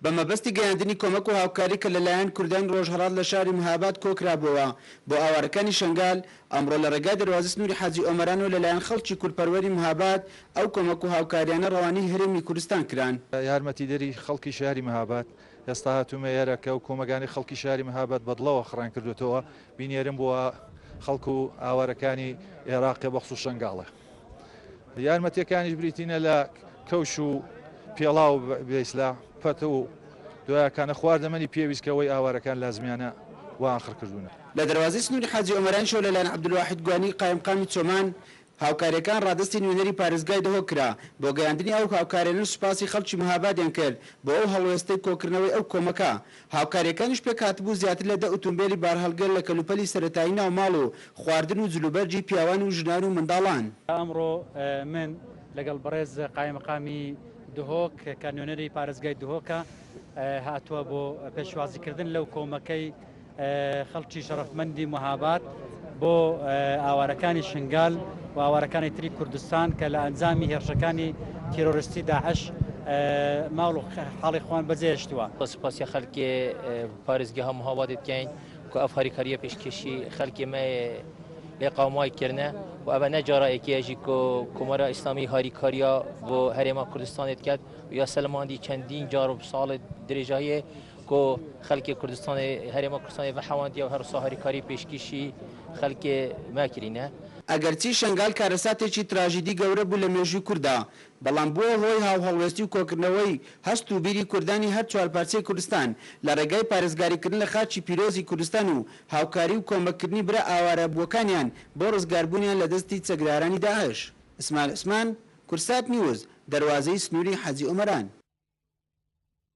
بە مەبەستی گەیاندنی کۆمەک و هاوکاری کە لە لایەن کوردانی ڕۆژهەڵات لە شاری مهاباد کۆکرابۆوە بۆ ئاوارەکانی شەنگال، ئەمڕۆ لە ڕێگای دەروازەی سنووری حاجی ئۆمەرانەوە لە لایەن خەڵکی کوردپەروەری مهاباد ئەو کۆمەک و هاوکاریانە ڕەوانەی هەرێمی کوردستان کران. یارمەتیدەری خەڵکی شاری مهاباد، ئێستا هاتوومە ئێرە کە ئەو کۆمەگانەی خەڵکی شاری مهاباد بەدڵەوە خڕیان کردووەتەوە بینێرم بۆ خەڵک و ئاوارەکانی ئێراقێ بەخسوس شەنگاڵێ. یارمەتیەکانیش بریتینە لە کەوش و پێڵاو بێسلا پەت و دوایەکانە خواردەمەنی پێویست کە ئەوەی ئاوارەکان لازمیانە وایان خڕ کردوونە. لە دەروازەی سنووری حاجی ئۆمەرانیشەوە لەلایەن عەبدولواحید گوانی قایمقامی چۆمان هاوکارییەکان ڕادەستی نوێنەری پارێزگای دهۆک کرا بۆ گەیاندنی ئەو هاوکاریانە و سوپاسی خەڵکی مهابادیان کرد بۆ ئەو هەڵوێستەی کۆکردنەوەی ئەو کۆمەکە. هاوکارییەکانیش پێکهاتبوو زیاتر لە دە ئوتومبێلی بارهەڵگر لە کەلوپەلی سەرەتایی ناو ماڵ و خواردن و جلوبەرگی پیاوان و ژنان و منداڵان. ئەمڕۆ من لەگەڵ بەڕێز قایمقامی دهۆک کە نوێنەری پارێزگای دهۆکە هاتووە بۆ پێشوازیکردن لەو کۆمەکەی خەڵکی شەڕەفمەندی مهاباد بۆ ئاوارەکانی شنگال و ئاوارەکانی تری کوردستان کە لە ئەنجامی هێرشەکانی تیرۆریستی داعش ماڵ و حاڵی خۆیان بەجێهێشتووە. سوپاسی خەڵکی پارێزگەها مهابادێ دکەین کە ئەف هاریکاریە پێشکێشی خەڵکی مە لێ قاومای کردنە و ئەوە نە جارا یەکێ ژی کۆ کۆمارا ئیسلامی هاریکاریە بۆ هەرێما کوردستانێ دکات و یا سەلماندی چەندین جار و ساڵ درێژاییە کو خەلکێ کوردستانێ هەرێما کوردستانێ ڤحەواندیە و هەروسا هاریکاری پێشکیشی خەلکێ مە کرینە. ئەگەرچی شەنگال کارەساتێکی تراژیدی گەورە بوو لە مێژووی کوردا، بەڵام بووە هۆی هاوهەڵوێستی و کۆکردنەوەی هەست و بیری کوردانی هەر چوارپارچەی کوردستان لە ڕێگای پارێزگاریکردن لە خاکی پیرۆزی کوردستان و هاوکاری و کۆمەککردنی برا ئاوارەبووەکانیان بۆ ڕزگاربوونیان لە دەستی چەکدارانی داعش. ئیسماعیل عوسمان، کوردسات نیوز، دەروازەی سنووری حاجی ئۆمەران.